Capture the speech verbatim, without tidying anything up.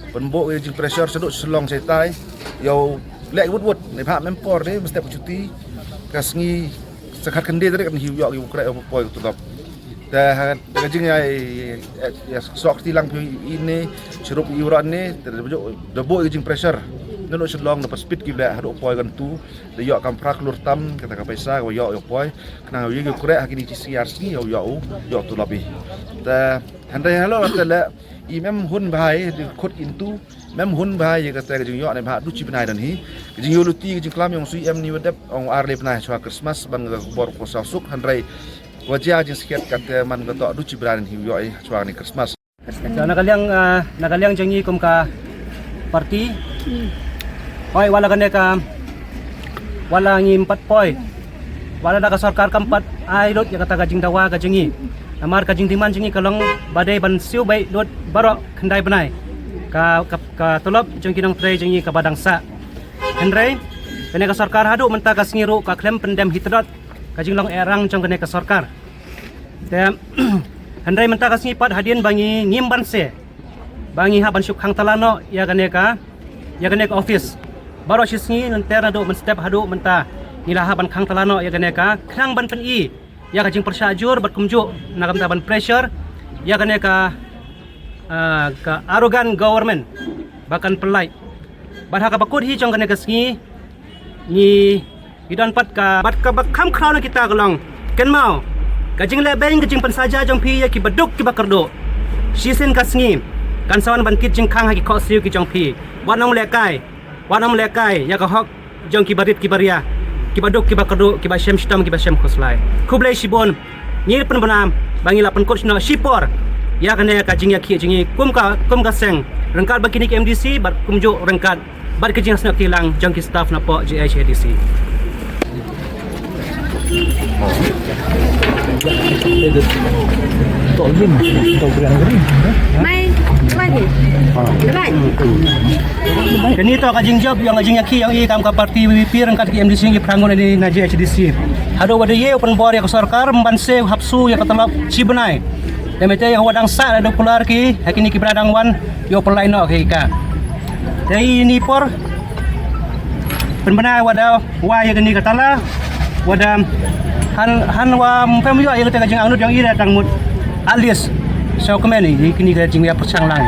Pynbok ïa jing pressure shaduh shlong shaitai. Ïoh leh wut wut ne bha mem por de mynstep juti. Ka sngi sa khat khyndiat de kan hiu ïoh ïa u kreh u poi u tulop. Te ha ka jing ïa ïa sok ti lang phi ine chirup ïa u ran ne te da bok ïa jing pressure. Nanu shlong da pa speed ki bleh haduh poi kan tu. Da ïoh kam phra klur tam kata ka paisa ka ïoh ïoh poi. Khnang ïa u kreh ha kini chi sngi ar sngi ïoh ïoh u ïoh tulop i. Te hynrei halo te le i mem hun bha i di khut into mem hun bha i kata ka jingïoh ne bha du chi bnai dan hi. Ka jingïoh luti ka jingklam ïong sui em ni wadep ong ar le bnai chwa Christmas ban ka bor ko sa suk hynrei. Wajia jingskhet kata man ka to du chi bnai dan hi ïoh i chwa ni Christmas. So, na ka liang, ah, na ka liang jong ngi kum ka party. Oi, wala kane ka, wala ngi empat poi. Wala da ka sorkar ka empat ai lut ïa kata ka jingdawa ka jong ngi. Namar ka jingdemand jong ngi ka long ba dei ban siew beit lut baroh khyndai bnai. Ka, ka, ka tulop jong ki nongtrei jong ngi ka ba dang sah. Hynrei kane ka sorkar haduh mynta ka sngi ruh ka khlem pyndem hi tdot ka jinglong erang jong kane ka sorkar. Te hynrei mynta ka sngi pat hadien ba ngi ngim banse ba ngi hap ban shu khang tala noh ïa kane ka ïa kane ka office. Baroh shi sngi lynter naduh mynstep haduh mynta ngi la hap ban khang tala noh ïa kane ka khnang ban pyni ïa ka jingpyrshah jur bad kumjuh na ka bynta ban pressure ïa kane ka, ah, ka arrogant government ba kan pynlait. Bad ha kaba kut hi jong kane ka sngi ngi Ki don pat ka, bad kaba kham khraw na kita ka long. Kynmaw ka jingleh beiñ ka jingpynsaja jong phi ïa kiba duk kiba kyrduh. Shisien ka sngi kan sa wan ban kit jingkhang ha ki khohsiew ki jong phi. Wat nym lehkai, wat nym lehkai ïa ka hok jong kiba rit kiba ria, kiba duk kiba kyrduh, kiba shem shitom kiba shem khuslai. Khublei shibun. Ngi pynbna ba ngi la pynkut shna shipor ïa kane ka jingïakhih jong ngi kum ka, kum ka seng ryngkat bad kine ki M D C bad kumjuh ryngkat bad ka jingsngew kti lang jong ki staff na poh J H A D C. Mai, mai. Kane to ka jingjop ïong ka jingïakhih ïong i kam ka party V P P ryngkat ki M D C ngi pyrshang ngi na J H A D C. Haduh wat ïa u pynbor ïa ka sorkar ban siew hap siew ïa ka tulop shi bnai. Te mynta ïa u dang sah da u kular ki ha kine ki bnai dang wan ïa u pynlait noh ki ka. Te ïa ini por pynbna wat da wa ïa kane ka tala wat da han, han wa ym phem ïoh ïa kata ka jingangnud ïong i da tang mut at least. So kmen ïa kane ka jingïapyrshang lang.